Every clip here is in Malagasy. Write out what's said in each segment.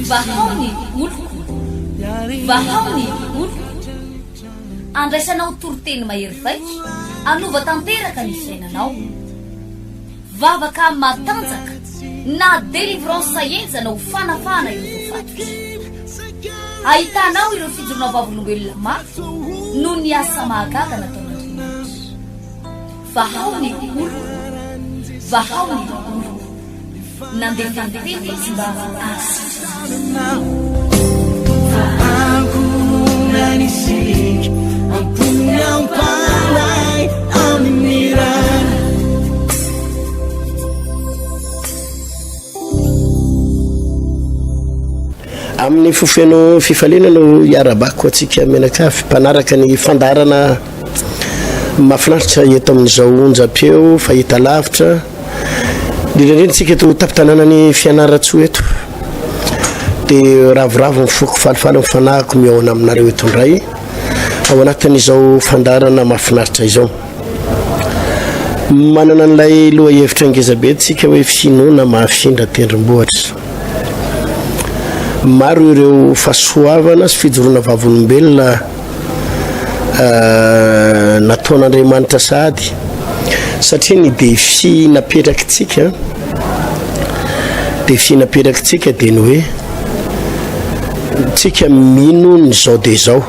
Vahao ny oloko, vahao ny oloko. Andraisanao toriteny mahery vaika, hanova tanteraka ny fiainanao. Vavaka matanjaka na délivrance henjana ho fanafahana ireo voafatotra. Ahitanao ireo fijoroana vavolombelona mafy noho ny asa mahagaga nataon'Andriamanitra. Vahao ny oloko, vahao ny oloko. Nandefa ny teny izy mba hahasitrana azy. Amin'ny fo feno fifaliana no iarabako antsika mianakavy mpanaraka ny fandaharana mahafinaritra eto amin'izao onjam-peo fahita lavitra indrindra indrindra tsika eto tampon-tanànan'i Fianarantsoa eto dia ravoravo ny foko falifaly ny fanahiko mihaona aminareo eto indray ao anatin'izao fandaharana mahafinaritra izao. Manana an'ilay lohahevitra ngezabe tsika hoe finoana mahafindra tendrombohitra. Maro ireo fahasoavana sy fijoroana vavolombelona nataon'Andriamanitra sahady satria ny défi napetrakitsika défi napetrakitsika dia ny hoe tsika mino ny zao dia zao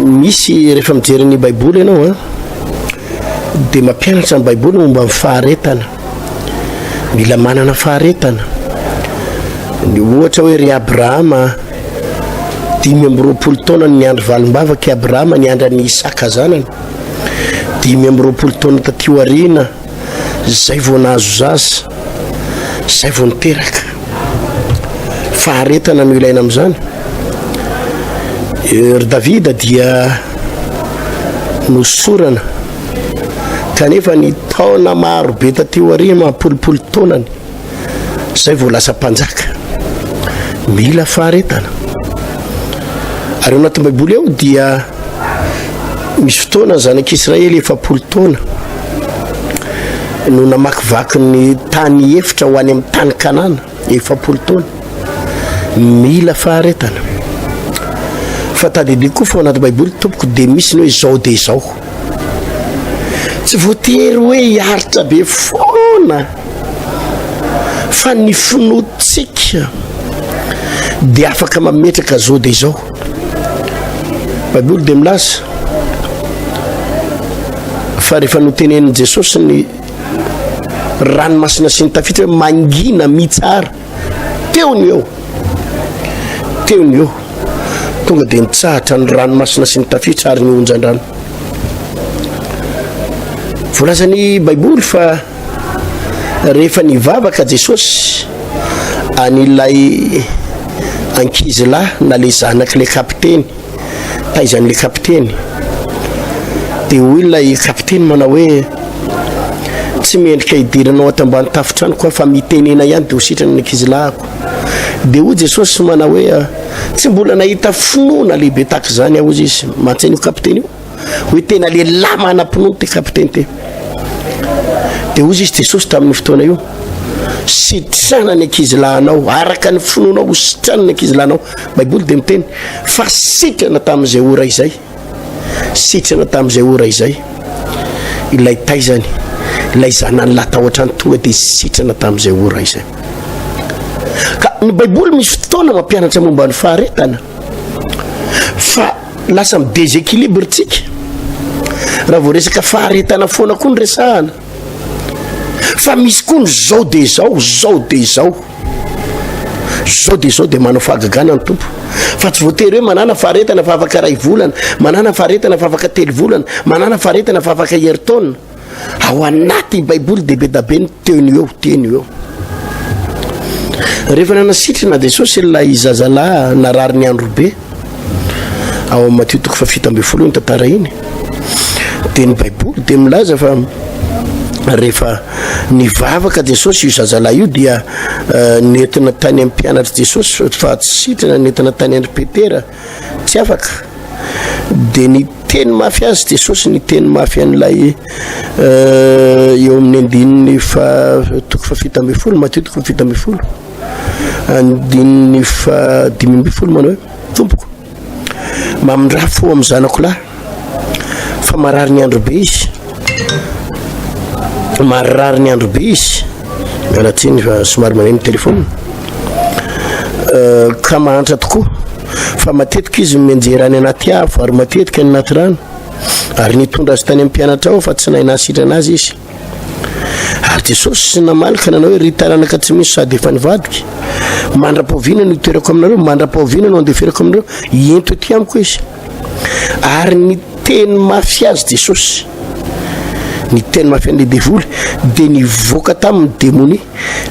misy rehefa mijery ny baiboly ianao a dia mampianatra ny baiboly momba ny faharetana mila manana faharetana ny ohatra hoe ry Abrahama 25 taona ny niandry valim-bavaka i Abrahama niandry an'i Isaka zanany. 25 taona taty aoriana zay vao nahazo zaza, zay vao niteraka. Faharetana no ilaina amin'izany. Ry Davida dia nosorana kanefa ny taona maro be taty aoriana, am-polopolo taonany, Zay vao lasa mpanjaka. Mila faharetana. Ary ao anatin'ny Baiboly ao dia misy fotoana ny zanak'Israely 40 taona no namakivaky ny tany efitra ho any amin'ny tany Kanana, 40 taona. Mila faharetana. Fa tadidio koa fa ao anaty Baiboly tompoko dia misy ny hoe izao dia izao. Tsy voatery hoe hiaritra be foana fa ny finoantsika dia afaka mametraka zao dia izao. Baiboly dia milaza fa rehefa notenenin'i Jesosy ny ranomasina sy ny tafita hoe mangina mitsara Teo no eo, teo no eo, tonga dia nitsahatra ny ranomasina sy ny tafiotra ary ny onjan-drano. Voalazan'ny Baiboly fa rehefa nivavaka Jesosy an'ilay ankizilahy na le zanak'ilay kapiteny, taizan'ilay kapiteny, dia hoy ilay kapiteny manao hoe, Tsy mendrika hidiranao ato ambany tafon-tranoko aho fa mitenena ihany dia ho sitrana ny ankizilahiko. Dia hoy Jesosy manao hoe, Tsy mbola nahita finoana lehibe tahaka izany aho, hoy izy. Mantsy an'io kapiteny io hoe tena lehilahy manam-pinoana ity kapiteny ity. Dia hoy izy Jesosy tamin'io fotoana io, sitrana ny ankizilahinao, araka ny finoanao ho sitrana ny ankizilahinao. Baiboly dia miteny fa sitrana tamin'izay ora izay. Sitrana tamin'izay ora izay ilay taizany, ilay zanany lahy tao an-trano tonga dia sitrana tamin'izay ora izay. Ka ny Baiboly misy fotoana mampianatra momba ny faharetana fa lasa mi-déséquilibre tsika raha vao resaka faharetana foana koa ny resahana fa misy koa ny zao dia zao, zao dia zao. Zao dia zao dia manao fahagagana ny Tompo. Fa tsy voatery hoe manana faharetana fa afaka iray volana, manana faharetana fa afaka telo volana, manana faharetana fa afaka herintaona. Ao anaty Baiboly dia be da be ny teny eo, teny eo. Rehefa nanasitrana Jesosy ilay zazalahy narary ny andro be, ao amin'ny Matio toko faha-17 iny tantara iny, dia ny Baiboly dia milaza fa rehefa nivavaka Jesosy io zazalahy io dia eh, nentina tany amin'ny mpianatr'i Jesosy fa tsy sitrana, nentina tany an-dry Petera, tsy afaka. Dia niteny mafy azy Jesosy, niteny mafy an'ilay eo amin'ny andininy fa toko faha-17, Matio toko faha-17, andininy faha-15 manao hoe, Tompoko, Mamindrà fo amin'ny zanako lahy fa marary ny andro be izy. Marary ny andro be izy. Miala tsiny fa somary maneno ny telefona. Euh, ka mahantra tokoa fa matetika izy mianjera any anaty afo ary matetika any anaty rano ary nitondra azy tany amin'ny mpianatra ao fa tsy nahay nahasitrana azy izy. Ary Jesosy namaly ka nanao hoe, Ry taranaka tsy misy sady efa nivadika, mandra-pahoviana no hitoerako aminareo? Mandra-pahoviana no handeferako aminareo? Ento ety amiko izy. Ary niteny mafy azy Jesosy, niteny mafy an'ilay devoly, dia nivoaka taminy ny demonia,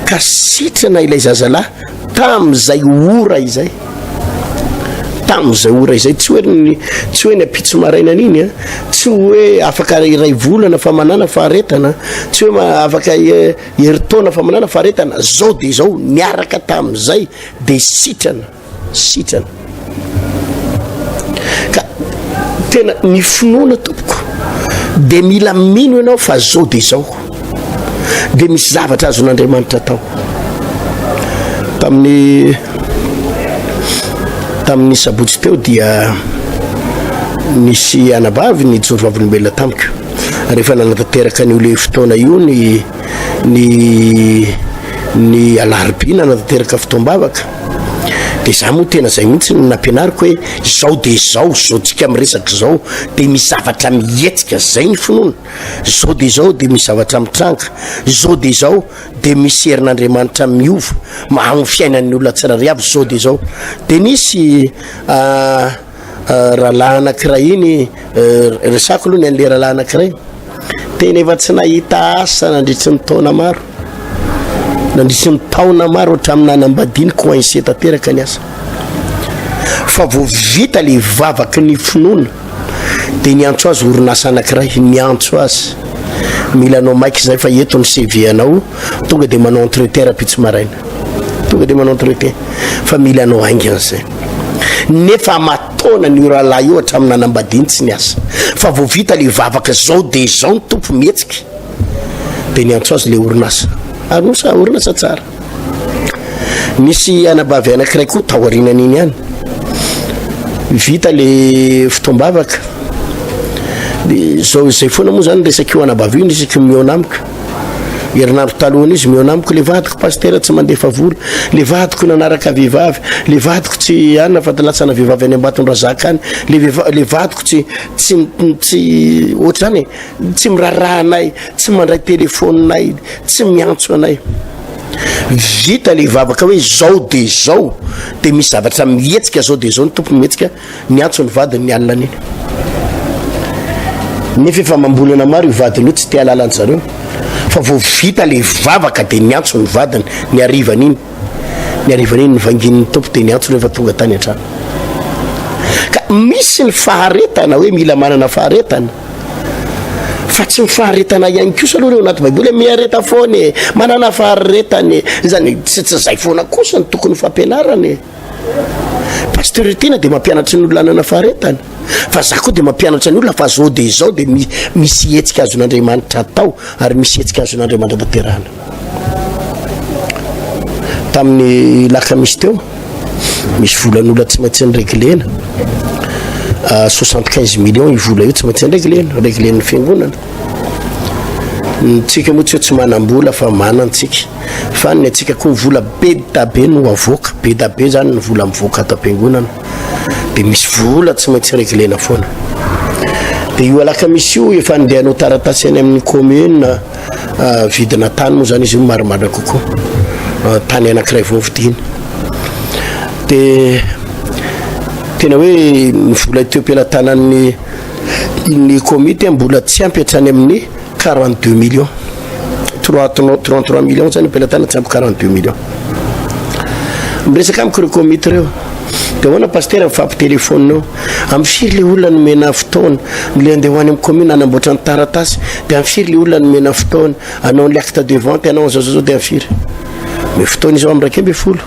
ka sitrana ilay zazalahy tamin'izay ora izay. Tamin'izay ora izay, tsy hoe ny tsy hoe ny ampitso maraina an'iny a, tsy hoe afaka iray volana fa manana faharetana, tsy hoe afaka herintaona fa manana faharetana, zao de zao niaraka tamin'izay de sitrana, sitrana. Ka tena ny finoana tompoko de mila mino ianao fa zao de zao. dia misy zavatra azon'Andriamanitra atao. Tamin'ny tamin'ny sabotsy teo dia nisy anabavy nijoro vavolombelona tamiko rehefa nanatanteraka an'io le fotoana io ny ny ny alarobia nanatanteraka fotoam-bavaka dia za moa tena zay mihitsy no nampianariko hoe zao dia zao zao tsika miresaka zao dia misy zavatra mihetsika zay ny finoana Izao dia izao dia misy zavatra mitranga, izao dia izao dia misy herin'Andriamanitra miova amin'ny fiainan'ny olona tsirairay avy, izao dia izao. Dia nisy rahalahy anankiray iny, resako aloha ny an'ilay rahalahy anankiray, tena efa tsy nahita asa nandritry ny taona maro, nandritry ny taona maro hatramin'ny nanambadiany, coincé tanteraka ny asa. Fa vao vita le vavaky ny finoana, Dia niantso azy orinasa anankiray, niantso azy, mila anao maika izay fa eto ny CV anao, tonga dia manao entretien rahampitso maraina, tonga dia manao entretien fa mila anao haingana izay. Nefa aman-taonany io rahalahy io hatramin'ny nanambadiany tsy niasa, fa vao vita le vavaka zao dia izao ny Tompo mihetsika, dia niantso azy le orinasa, ary osa orinasa tsara. Nisy anabavy anankiray koa taorianan'iny ihany. Vita le fotoam-bavaka. De zao izay foana moa zany resak'io anabavy io isaky mihaona amiko. Herinandro talohan'io izy mihaona amiko, le vadiko pasitera tsy mandefa vola, le vadiko nanaraka vehivavy, le vadiko tsy anona fa latsana vehivavy any Ambatondrazaka any, le vehivavy le vadiko tsy tsy tsy ohatr'izany e. Tsy miraharaha anay, tsy mandray telefaoninay, tsy miantso anay. Vita le vavaka hoe zao de zao, de misy zavatra mihetsika zao de zao, ny Tompo mihetsika, niantso ny vadiny ny alina an'iny. Nefa efa amam-bolana maro io vadiny io tsy te hahalala an-jareo. Fa vao vita le vavaka de niantso ny vadiny ny harivan'iny. Ny harivan'iny nivangian'ny Tompo dia niantso rehefa tonga tany an-trano. Ka misy ny faharetana hoe mila manana faharetana. Fa tsy ny faharetana ihany kosa aloha ireo anaty Baiboly hoe miareta foana e, manana faharetana e. Izany tsy tsy izay foana kosa no tokony fampianarana e. Pasteur Tiana dia mampianatra ny olona hanana faharetana. Fa za koa dia mampianatra ny olona fa zao dia izao dia misy hetsika azon'Andriamanitra atao ary misy hetsika azon'Andriamanitra tanterahana. Tamin'ny lakamisy teo, misy volan'olona tsy maintsy nireglena. 75 millions io vola io tsy maintsy nireglena, reglen'ny fiangonana. Ny tsika moa tsy hoe tsy manam-bola fa manan-tsika. Fa ny antsika koa vola be da be no avoaka, be da be zany ny vola mivoaka ato am-piangonana. Dia misy vola tsy maintsy reglena foana. Dia io alakamisy io efa andeha hanao taratasy any amin'ny commune, Vidina tany moa zany izy io marimarina kokoa. Tany anankiray vao vidiana. Dia tena hoe ny vola teo am-pelatanan'ny ny komity mbola tsy ampy hatrany amin'ny 42 millions. 33 millions zany am-pelatanana tsy ampy 42 millions. Miresaka amiko ireo komity ireo. Dia ahoana pasitera mifampitelefaonina eo? Amin'ny firy le olona nomena fotoana le andeha ho any amin'ny commune hanamboatra ny taratasy? Dia amin'ny firy le olona nomena fotoana hanao ny acte de vente hanao an'izao zao zao dia amin'ny firy? Omeo fotoana izy ao amin'ny 11.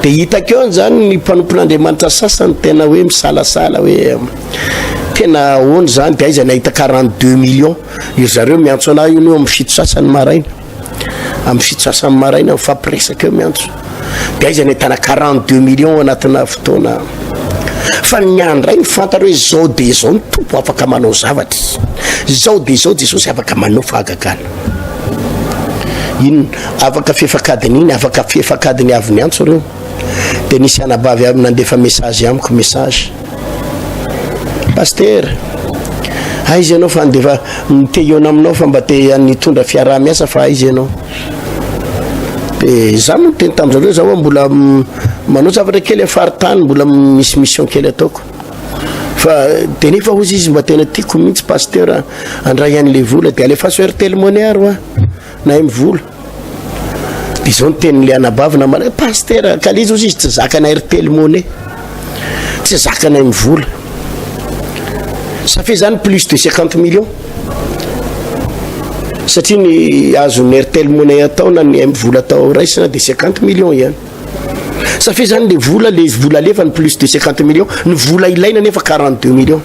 Dia hitako eo izany ny mpanompon'Andriamanitra sasany tena hoe misalasala hoe tena ahoana izany, dia aiza ny hahita 42 millions. Ry zareo miantso anah io eo amin'ny fito sasany maraina. Amin'ny fito sasany maraina mifampiresaka eo miantso. Dia aiza ny ahitana 42 millions anatina fotoana. Fa ny ahy indray ny fantatra hoe izao dia izao ny Tompo afaka manao zavatra. Izao dia izao Jesosy afaka manao fahagagana. Inona? Afaka fefak'adiny iny, afaka fefak'adiny avy niantso ireo. Dia nisy anabavy avy nandefa message amiko, message. Pasteur, aiza ianao fa andefa te hihaona aminao fa mba te nitondra fiaraha-miasa fa aiza ianao? Dia za moa niteny tamin-dry zareo za hoa mbola manao zavatra kely amin'ny faritany, mbola misy mission kely ataoko. Fa dia nefa hozy izy mba tena tiako mihitsy pasteur handray an'ilay vola dia alefaso Airtel Money ary hoa na M-vola. Dia izao ny tenin'ilay anabavy namana hoe pasteur kaliza hozy izy tsy zakana Airtel Money, tsy zakana M-vola. Ça fait zany plus de 50 millions. Satria ny azon'ny Airtel Money atao na ny M-vola atao raisina dia 50 millions ihany. Ça fait zany le vola, le vola alefa ny plus de 50 millions, ny vola ilaina nefa 42 millions.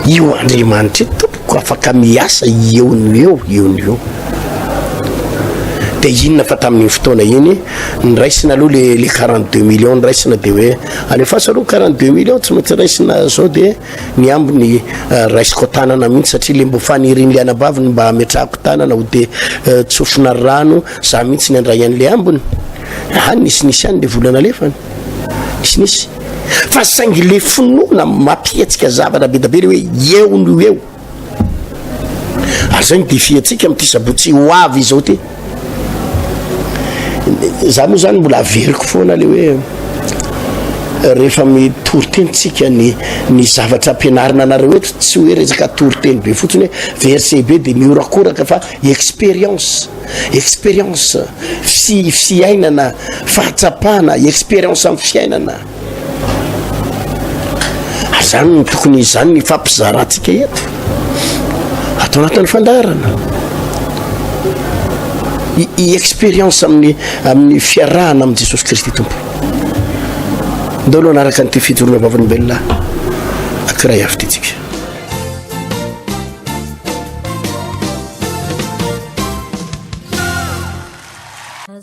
Io Andriamanitra io tompoko afaka miasa eo no eo, eo no eo. Dia inona fa tamin'iny fotoana iny, niraisina aloha le, le 42 millions niraisina dia hoe alefaso aloha 42 millions tsy maintsy raisina zao dia ny ambiny raisiko an-tanana mihitsy satria le mbo fanirian'le anabaviny mba hametrahako tanana ho dia tsofina rano Za mihitsy ny handray an'le ambiny. Ah, nisinisy ihany le vola nalefany. Nisinisy. Fa saingy le finoana mampihetsika zavatra be da be le hoe eo no eo. Ary zay ny défi antsika amin'ity sabotsy ho avy izao ty. Za moa zany mbola averiko foana le hoe rehefa mitory teny tsika ny ny zavatra ampianarina anareo eto tsy hoe resaka toriteny be fotsiny hoe verset be de mihorakoraka fa expérience. Expérience, fi, fiainana, fahatsapana, expérience amin'ny fiainana. Ary zany no tokony izany ny ifampizarantsika eto. Ato anatin'ny fandaharana. I, i expérience amin'ny amin'ny fiarahana amin'i Jesosy Kristy Tompo. Ndao aloha hanaraka an'ity fijoroana vavolombelona ankiray avy ity tsika.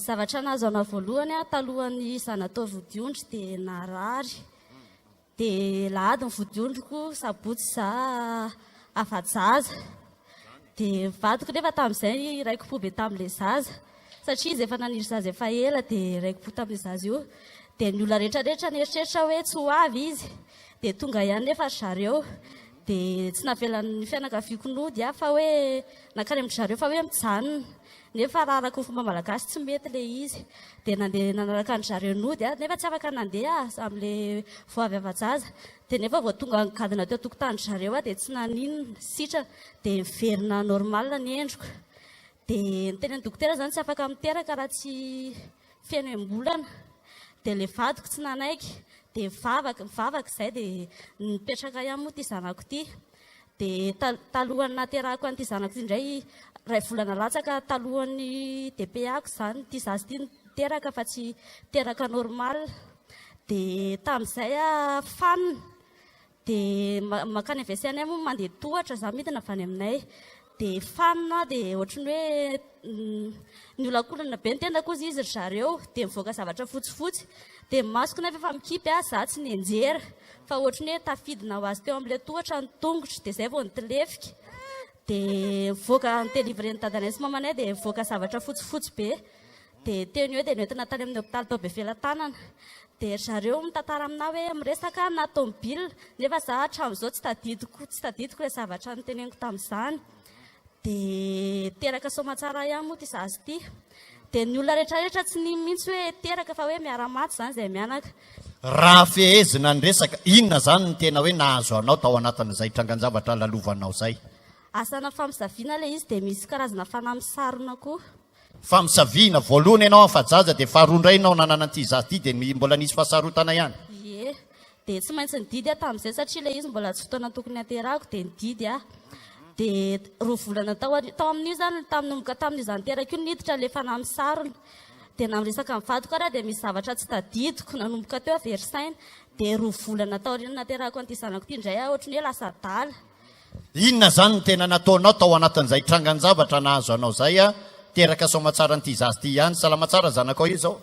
Zavatra nahazo anah voalohany aho talohan'ny izaho natao vodiondry dia narary. Dia lahady ny vodiondriko, sabotsy izaho afa-jaza. Dia ny vadiko nefa tamin'izay raiki-po be tamin'ilay zaza. Satria izy efa naniry zaza efa ela dia raiki-po tamin'io zaza io. Dia ny olona rehetra rehetra nieritreritra hoe tsy ho avy izy. Dia tonga ihany nefa ry zareo. Dia tsy navelan'ny fianakaviako nody aho fa hoe nankany amin-dry zareo fa hoe mijanona. Nefa raha araka ny fomba malagasy tsy mety ilay izy. Dia nandeha nanaraka an-dry zareo nody aho, nefa tsy afaka nandeha aho amin'ilay vao avy afa-jaza. Dia nefa vao tonga nigadona teo an-tokotanin-dry zareo aho dia tsy naninona, sitrana. Dia niverina normal ny endriko. Dia niteny ny dokotera izany tsy afaka miteraka raha tsy feno enim-bolana. Dia ilay vadiko tsy nanaiky. Dia nivavaka, nivavaka izay dia nipetraka ihany moa ity zanako ity. Dia talohan'ny nahaterahako an'ity zanako ity indray, iray volana latsaka talohan'ny DPA-ko izany ity zaza ity niteraka fa tsy teraka normal. Dia tamin'izay aho fanina. Dia mankany AVC anay moa mandeha tohatra, za midina avy any aminay. Dia fanina aho dia ohatran'ny hoe niolakolana be ny tendako hozy izy ry zareo, dia mivoaka zavatra fotsifotsy. Dia ny masoko nefa efa mikipy aho, za tsy nianjera. Fa ohatran'ny hoe tafidina ho azy teo amin'ilay tohatra ny tongotro, dia izay vao nitilefika. Dia nivoaka, ni-délivrer-n'ny dadanay sy mamanay dia nivoaka zavatra fotsifotsy be. Dia teo no eo dia noentina tany amin'ny hopitaly tao Befelatanana. Dia ry zareo mitantara aminà hoe miresaka na tomobile, nefa za hatramin'izao tsy tadidiko, tsy tadidiko ilay zavatra noteneniko tamin'izany. Dia teraka soamantsara ihany moa ity zaza ity. Dia ny olona rehetrarehetra tsy nino mihitsy hoe teraka fa hoe miara-maty izany izahay mianaka. Raha fehezina ny resaka, inona izany no tena hoe nahazo anao tao anatin'izay trangan-javatra lalovanao izay? Asana famosaviana ilay izy dia misy karazana fanahy misarona koa. Famosaviana, voalohany ianao afa-jaza dia faharoa indray ianao nanana an'ity zaza ity dia mbola nisy fahasarotana ihany. Ie, dia tsy maintsy nididy aho tamin'izay satria ilay izy mbola tsy fotoana tokony haterahako dia nididy aho. Dia roa volana tao aoriana, tao amin'io izany, tamin'ny nanomboka tamin'io izaho niteraka io niditra ilay fanahy misarona. Dia na miresaka amin'ny vadiko ara dia misy zavatra tsy tadidiko, nanomboka teo aho very saina. Dia roa volana taorian'ny naterahako an'ity zanako ity indray aho ohatran'ny hoe lasa adala. Inona izany no tena nataonao tao anatin'izay trangan-javatra nahazo anao izay a? Teraka soamatsara an'ity zaza ity ihany. Salama tsara zanakao io izao?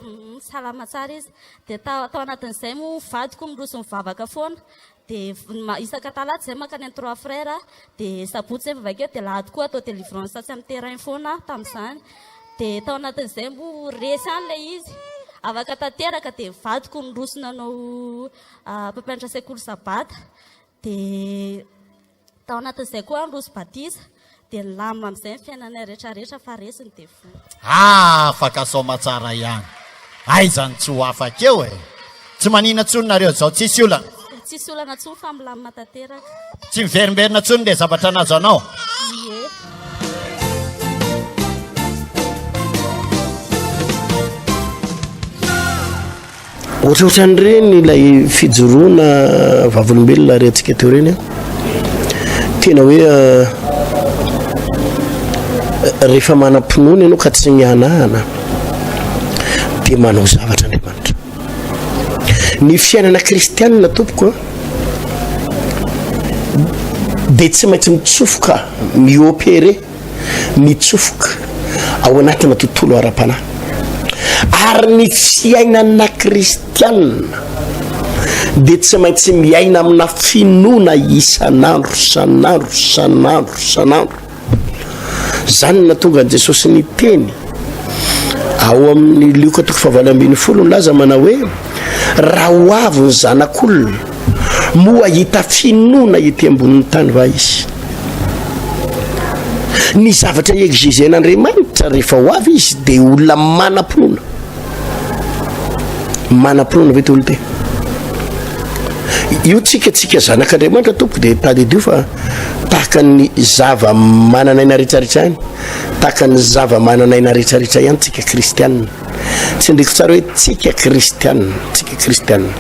Salama tsara izy. Dia tao tao anatin'izay moa vadiko miroso mivavaka foana. Dia isaka talata izay mankany amin'ny trois frères, dia sabotsy izay mivavaka eo, dia alahady koa atao délivrance atsy amin'ny terrain foana aho tamin'izany. Dia tao anatin'izay moa resy ihany ilay izy. Afaka tanteraka dia vadiko niroso nanao mpampianatra sekoly sabata. Dia tao anatin'izay koa aho niroso batisa. Dia nilamina amin'izay ny fiainanay rehetra rehetra fa resy ny devoly. Afaka soamatsara ihany. Aiza no tsy ho afaka eo e? Tsy manina tsony nareo zao, tsisy olana. Tsisy olana tsony fa milamina tanteraka. Tsy miverimberina tsony le zavatra nahazo anao. Ie. Ohatrohatran'ireny ilay fijoroana vavolombelona rentsika teo ireny an. Tena hoe eh, rehefa manam-pinoana ianao ka tsy mihanahana dia manao zavatra Andriamanitra. Ny fiainana kristianina tompoko an, dia tsy maintsy mitsofoka, mi-opérer mitsofoka ao anatina tontolo ara-panahy. Ary ny fiainana kristianina dia tsy maintsy miaina amina finoana isan'andro, isan'andro, isan'andro, isan'andro. Izany no nahatonga an'i Jesosy niteny ao amin'ny Lioka toko fahavalo ambin'ny folo nilaza manao hoe raha ho avy ny zanak'olona moa hahita finoana ety ambonin'ny tany va izy? Ny zavatra exigen'Andriamanitra rehefa ho avy izy dia olona manam-pinoana. Manam-pinoana ve ty olona ty? Io tsika tsika zanak'Andriamanitra tompoko dia tadidio fa tahaka ny zava manan'aina rehetrarehetra ihany, tahaka ny zava manan'aina rehetrarehetra ihany tsika kristianina. Tsindriko tsara hoe tsika kristianina, tsika kristianina.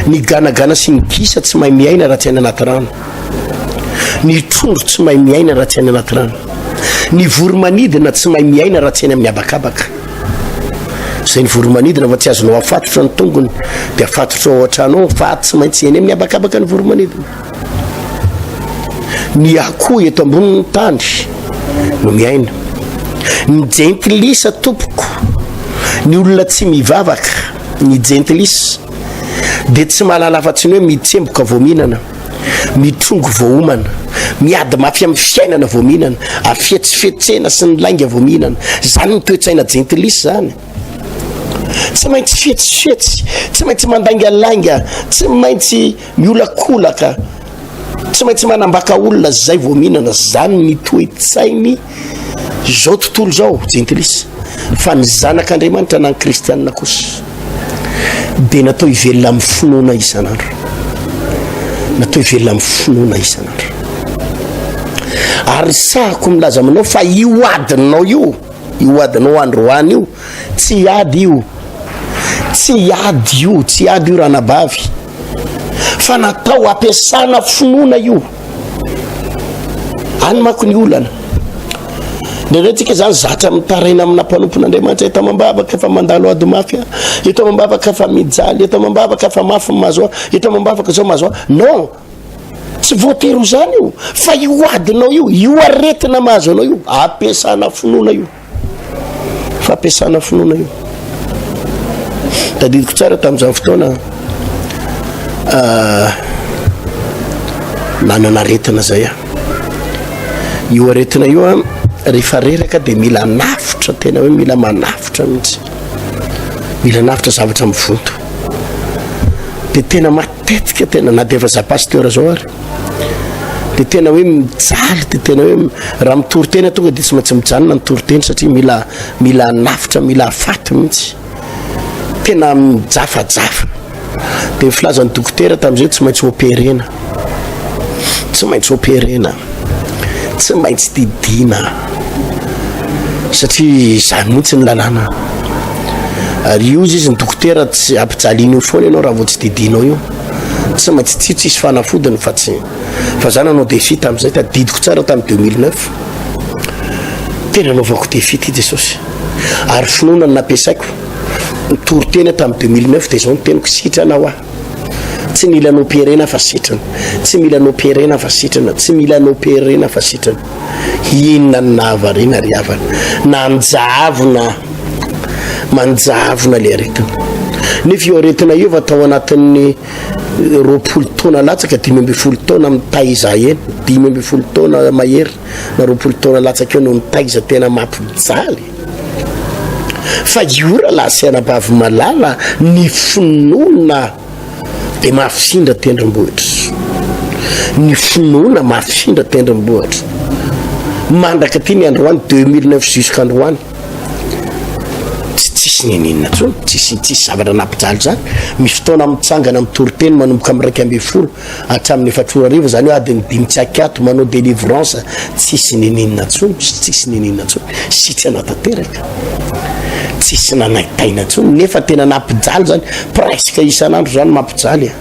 Ny ganagana sy ny gisa tsy mahay miaina raha tsy any anaty rano. Ny trondro tsy mahay miaina raha tsy any anaty rano. Ny voromanidina tsy mahay miaina raha tsy any amin'ny habakabaka. Izay ny voromanidina fa tsy azonao afatotra ny tongony dia afatotra ao an-trano ao fa tsy maintsy eny amin'ny habakabaka ny voromanidina. Ny akoho eto ambonin'ny tany no miaina. Ny jentilisa tompoko, ny olona tsy mivavaka, ny jentilisa dia tsy mahalala afa-tsy ny hoe mitsemboka vao mihinana. Mitrongy vao homana, miady mafy amin'ny fiainana vao mihinana, ary fihetsifetsena sy ny lainga vao mihinana. Izany ny toe-tsaina jentilisa izany. Tsy maintsy fihetsifetsy, tsy maintsy mandaingalainga, tsy maintsy miolakolaka, tsy maintsy manambaka olona izay vao mihinana. Izany ny toe-tsainy izao tontolo izao, jentilisa. Fa ny zanak'Andriamanitra na ny kristianina kosa dia natao hivelona amin'ny finoana isan'andro. Natao hivelona amin'ny finoana isan'andro. Ary sahako milaza aminao fa io adinao io, io adinao androany io, tsy ady io. Tsy ady io, tsy ady io ranabavy. Fa natao ampiasana finoana io. Any manko ny olana. Indraindray tsika zany zatra mitaraina amina mpanompon'Andriamanitra eto amam-bavaka fa mandalo ady mafy aho, eto amam-bavaka fa mijaly, eto amam-bavaka fa mafy ny mahazo ahy, eto amam-bavaka zao mahazo ahy. Non! Tsy voatery ho zany io, fa io adinao io, io aretina mahazo anao io, ampiasana finoana io. Fampiasana finoana io. Tadidiko tsara tamin'izany fotoana ah, nanana aretina zay aho. Io aretina io an, rehefa reraka dia mila anafotra, tena hoe mila manafotra mihitsy. Mila anafotra zavatra mivonto. Dia tena matetika tena na dia efa za pasteur zao ary dia tena hoe mijaly dia tena hoe raha mitory tena tonga dia tsy maintsy mijanona ny toriteny satria mila mila anafotra mila afaty mihitsy tena mijafajafa dia ny filazan'ny dokotera tamin'izay tsy maintsy operena tsy maintsy operena tsy maintsy didiana satria izany mihitsy ny lalàna ary io izy izy ny dokotera tsy ampijaliana io foana ianao raha vao tsy didianao io Tsy maintsy tsy tsisy fanafodiny fa tsy fa za nanao défi tamin'izay tadidiko tsara tamin'ny 2009. Tena anaovako défi ity Jesosy. Ary finoana no nampiasaiko. Nitory teny aho tamin'ny 2009 dia izao no teniko, sitrana ho aho. Tsy mila noperena fa sitrana. Tsy mila noperena fa sitrana. Tsy mila noperena fa sitrana. Inona no nahavariana ry havana? Nanjavona. Manjavona ilay aretina. Nefa io aretina io efa tao anatin'ny 20 taona latsaka, 15 taona mitaiza eny, 15 taona mahery na 20 taona latsaka eo no mitaiza tena mampijaly. Fa io rahalahy sy anabavy malala, ny finoana dia mahafindra tendrombohitra. Ny finoana mahafindra tendrombohitra. Mandraka aty ny androany, 2009 jusqu'androany. Tsy tsisy n'inon'inona intsony, tsisy tsisy zavatra nampijaly zany. Misy fotoana mitsangana mitory teny manomboka amin'ny 11 hatramin'ny efatra ora hariva, zany hoe adiny dimy tsy ankiato manao délivrance, tsisy n'inon'inona intsony, tsisy n'inon'inona intsony, sitrana tanteraka. Tsisy nanaintaina intsony, nefa tena nampijaly zany, presque isan'andro zany mampijaly a.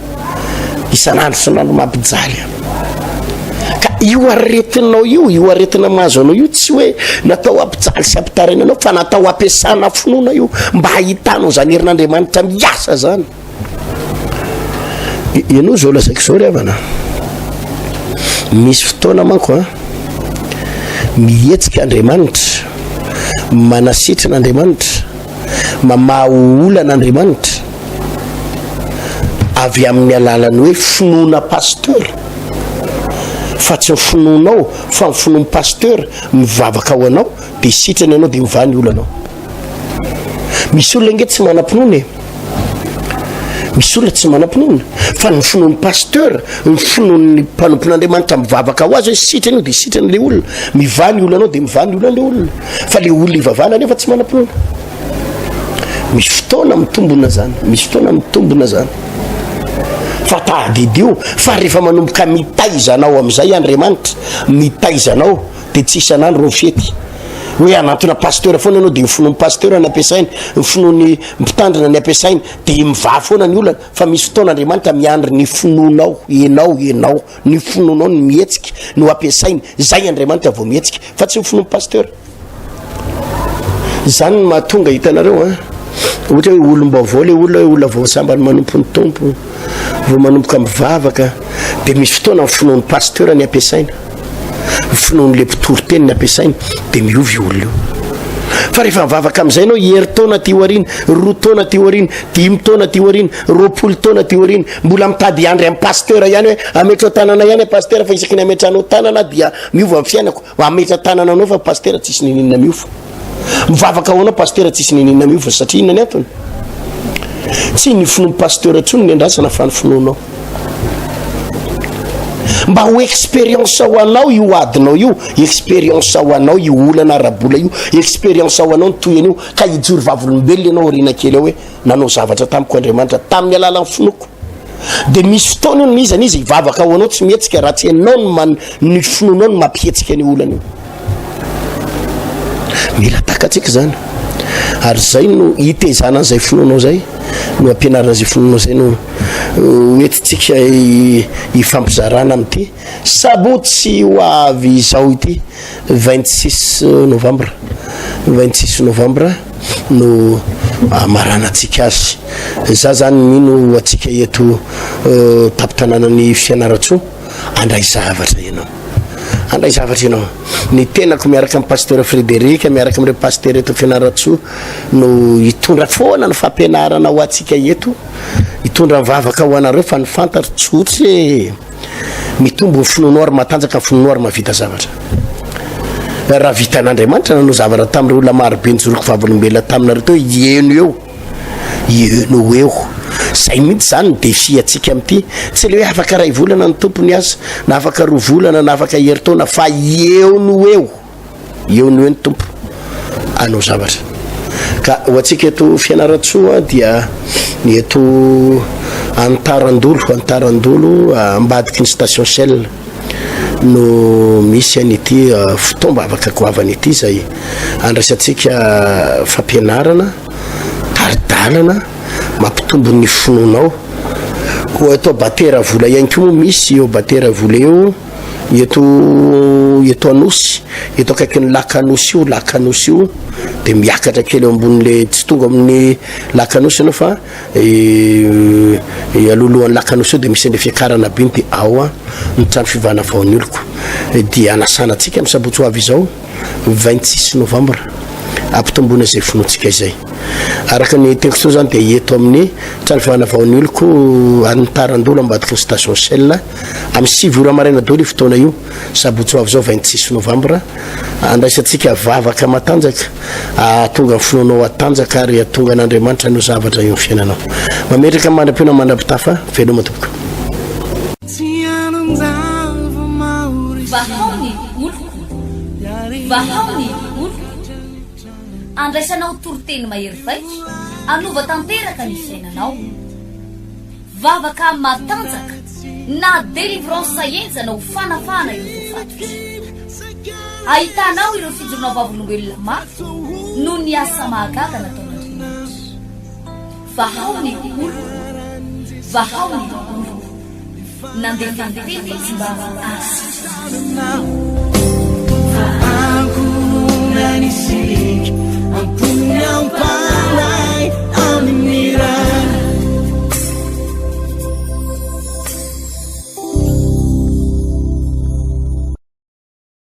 Isan'andro isan'andro mampijaly a. Ka io aretinao io, io aretina mahazo anao io tsy hoe natao hampijaly sy hampitaraina anao fa natao hampiasana finoana io mba hahitanao izany herin'Andriamanitra miasa zany. Ianao izao lazaiko izao ry havana. Misy fotoana manko a mihetsika Andriamanitra, manasitrana Andriamanitra, mamaha olana Andriamanitra avy amin'ny alalan'ny hoe finoana pasteur fa tsy ny finoanao fa ny finoan'ny pasteur mivavaka ho anao dia sitrana ianao dia mivaha ny olanao. Misy olona ange tsy manam-pinoana e. Misy olona tsy manam-pinoana fa ny finoan'ny pasteur, ny finoan'ny mpanompon'Andriamanitra mivavaka ho azy hoe sitrana io dia sitrana ilay olona, mivaha ny olanao dia mivaha ny olan'ilay olona. Fa ilay olona ivavahana nefa tsy manam-pinoana. Misy fotoana mitombona zany, misy fotoana mitombona zany. Fa tadidio fa rehefa manomboka mitaiza anao amin'izay Andriamanitra, mitaiza anao dia tsy isan'andro ny fety. Hoe hanantona pasteur foana ianao dia ny finoan'ny pasteur ny ampiasainy, ny finoan'ny mpitandrina ny ampiasainy, dia mivaha foana ny olana. Fa misy fotoana Andriamanitra miandry ny finoanao, ianao, ianao, ny finoanao no mihetsika, no ampiasainy, izay Andriamanitra vao mihetsika, fa tsy ny finoan'ny pasteur. Izany no mahatonga hitanareo an, ohatra hoe olom-baovao le olona hoe olona vao sambany manompo ny Tompo, vao manomboka mivavaka, dia misy fotoana ny finoan'ny pasteur ny ampiasaina, ny finoan'le mpitory teny ny ampiasaina, dia miova io olona io. Fa rehefa mivavaka amin'izay ianao herintaona aty aoriana, roa taona aty aoriana, dimy taona aty aoriana, 20 taona aty aoriana, mbola mitady hiandry amin'ny pasteur ihany hoe ametrao tanana ihany pasteur fa isaky ny ametranao tanana dia miova ny fiainako. Mametra tanana anao fa pasitera tsisy nininona miova. Mivavaka ho anao pasitera tsisy nininona miova satria inona ny antony? Tsy ny finoan'ny pasitera intsony ny andrasana fa ny finoanao. Mba ho expérience ho anao io adinao io, expérience ho anao io olana ara-bola io, expérience ho anao ny toy an'io ka hijoro vavolombelona ianao aoriana kely ao hoe nanao zavatra tamiko Andriamanitra tamin'ny alalan'ny finoako. Dia misy fotoana io n'iza n'iza hivavaka ho anao tsy mihetsika raha tsy ianao no man, ny finoanao no mampihetsika an'io olana io. Mila takatsika izany. Ary izay no hitezana an'izay finoanao izay, no ampianarana izay finoanao izay no hoentintsika hifampizarana amin'ity sabotsy ho avy izao ity, 26 novambra. 26 novambra. no amaranantsika azy. Za zany mino ho antsika eto tampon-tanànan'i Fianarantsoa, handray zavatra ianao. Handray zavatra ianao. Ny tenako miaraka amin'ny Pasteur Frédéric, miaraka amin'ireo Pasteur eto Fianarantsoa no hitondra foana ny fampianarana ho antsika eto, hitondra ny vavaka ho anareo fa ny fantatro tsotra e. Mitombo ny finoanao ary matanjaka ny finoanao ary mahavita zavatra. Raha vitan'Andriamanitra nanao zavatra tamin'ireo olona marobe nijoroko vavolombelona taminareo teo, eno eo, eno eo. Zay mihitsy zany ny défi antsika amin'ity. Tsy le hoe afaka iray volana ny Tompo niasa, na afaka roa volana, na afaka herintaona, fa eo no eo. Eo no eo ny Tompo hanao zavatra. Ka ho antsika eto Fianarantsoa dia ny eto Antarandolo, Antarandolo ambadiky ny station Shell no misy an'ity eh, fotoam-bavaka goavana ity izay andraisantsika fampianarana, tari-dalana mampitombo ny finoanao. Ho eto Batera vola ihany koa moa misy eo Batera vola eo. Eto eto Anosy, eto akaikin'ny lac Anosy io, lac Anosy io, dia miakatra kely eo ambonin'le tsy tonga amin'ny lac Anosy ianao fa alohalohan'ny lac Anosy eo dia misy an'le fiakarana be iny dia ao ny trano fivavahana vaon'ny oloko. Dia anasana antsika amin'ny sabotsy ho avy izao. 26 novambra, ampitomboina izay finoantsika izay. Araka ny teniko teo izany dia eto amin'ny trano fivavahana vaon'ny oloko any Tarandolo ambadiky ny station Shell amin'ny 9 ora maraina daholo io fotoana io, sabotsy ho avy izao 26 novambra, andraisantsika vavaka matanjaka ahatonga ny finoanao hatanjaka ary hahatonga an'Andriamanitra hanao zavatra eo amin'ny fiainanao. Mametraka mandra-pihaona mandra-pitafa, veloma tompoko. Vahao ny oloko. Vahao ny oloko. Andraisanao toriteny mahery vaika, hanova tanteraka ny fiainanao. Vavaka matanjaka na délivrance henjana ho fanafahana ireo voafatotra. Ahitanao ireo fijoroana vavolombelona mafy noho ny asa mahagaga nataon'Andriamanitra. Vahao ny oloko. Vahao ny oloko. Nandefa ny teny izy mba hahasitrana azy.